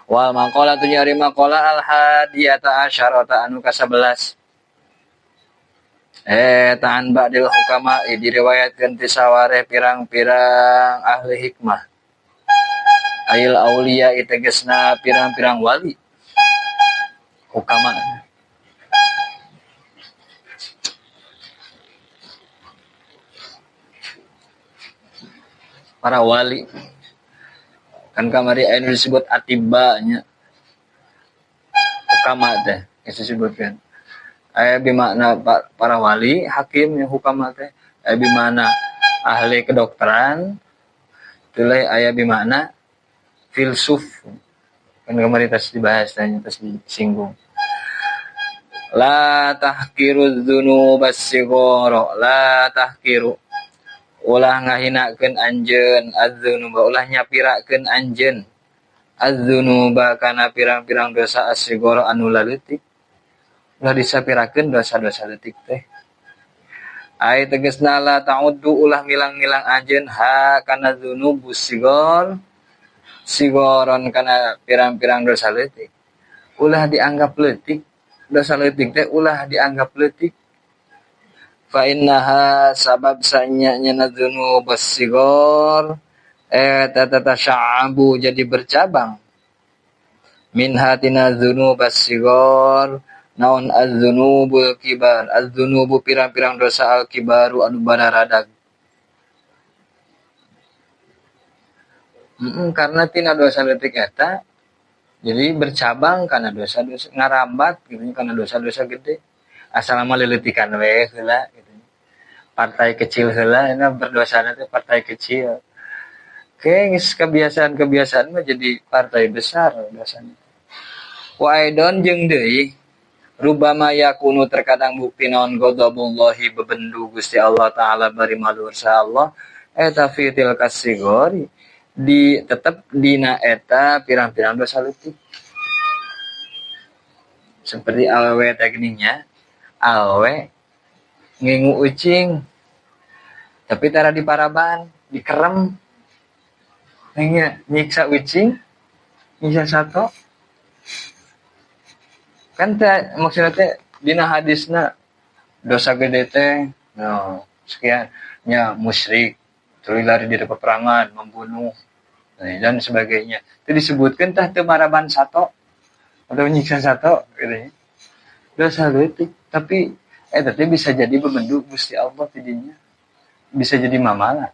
Wal maqalatu nyari maqala al hadiyata asyarata anu ka-11. Ta'an ba'dil hukama diriwayatkeun ti sawareh pirang-pirang ahli hikmah. Ail auliya tegesna pirang-pirang wali. Hukama. Para wali. Kan kamari aya nu disebut atiba nya. Hukama teh geus disebutkeun. Aya bimakna para wali, hakim yang hukama teh, aya bimakna ahli kedokteran, tuluy aya bimakna filsuf. Kan kamari tos dibahas tanya, tos disinggung. La tahkiru dzunubas sighara, la tahkiru ulah ngahinakeun anjeun adz-dzunuba, ulah nyapirakeun anjeun adz-dzunuba kana pirang-pirang dosa as-sighara anu laleutik. Ulah disapirakeun dosa-dosa leutik teh. Ai tegasna la ta'uddu ulah milang-milang anjeun ha kana dzunubus sighar sigoron kana pirang-pirang dosa leutik. Ulah dianggap leutik, dosa leutik teh ulah dianggap leutik. Fa innaha sabab sanya-nya dzunubus sighar eta tatasya'abu jadi bercabang. Min hatina dzunubas sighar naon az-dzunubul kibar, az-dzunubu pirang-pirang dosa al-kibaru anu bararadag. Karena tina dosa leutik eta jadi bercabang karena dosa-dosa ngarambat gitu karena dosa-dosa gede. Asal mah leleutikan we heula gitu. Partai kecil heula eta berdosana teh partai kecil. Oke, geus kebiasaan-kebiasaan mah jadi partai besar dosana. Wa aidon jeung deui rubama yakunu terkadang bukti naon ghadabullahi bebendu Gusti Allah taala bari maluhur sa Allah eta fi tilka sigori di tetep dina eta pirang-pirang dosa leutik. Seperti awewe teh geuning nya, awewe ngingu ucing tapi tara diparaban, dikerem. Nya nyiksa ucing, nyiksa sato. Kan teh maksudna teh dina hadisna dosa gede teh no, sekian nya musyrik, tuluy lari dari peperangan, membunuh dan sebagainya. Itu disebutkan tah teu maraban sato atau nyiksa sato gitu ya. Dosa leutik tapi eta teh bisa jadi bebendu Gusti Allah tidinya. Bisa jadi mamala.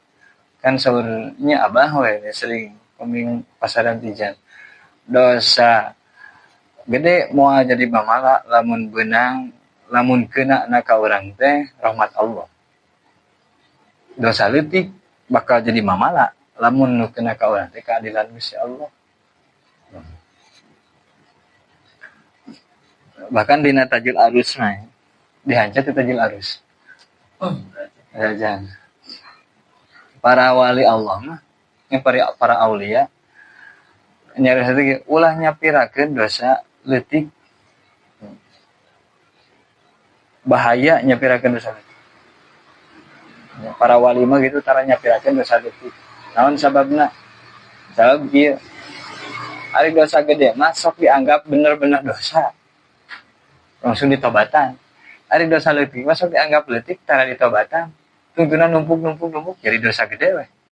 Kan saurnya abah we sering peming pasaran tijan. Dosa gede moal jadi mamala lamun beunang lamun kena na ka urang teh rahmat Allah. Dosa leutik bakal jadi mamala lamun nu kena ka urang teh keadilan Gusti Allah. Bahkan dina Tajul Arus mah dihancat di Tajul Arus. Jajan. Para wali Allah mah, yang para aulia nyari satu ge, ulah nyapirakeun dosa leutik. Bahaya nyapirakeun dosa leutik. Ya, para wali mah gitu tara nyapirakeun dosa leutik. Naon sababna? Sabab kieu. Ari dosa gede mah sok dianggap bener-bener dosa. Langsung ditobatan. Ari dosa leutik mah sok dianggap leutik tara ditobatan. Tungtuna numpuk-numpuk-numpuk jadi dosa gede weh.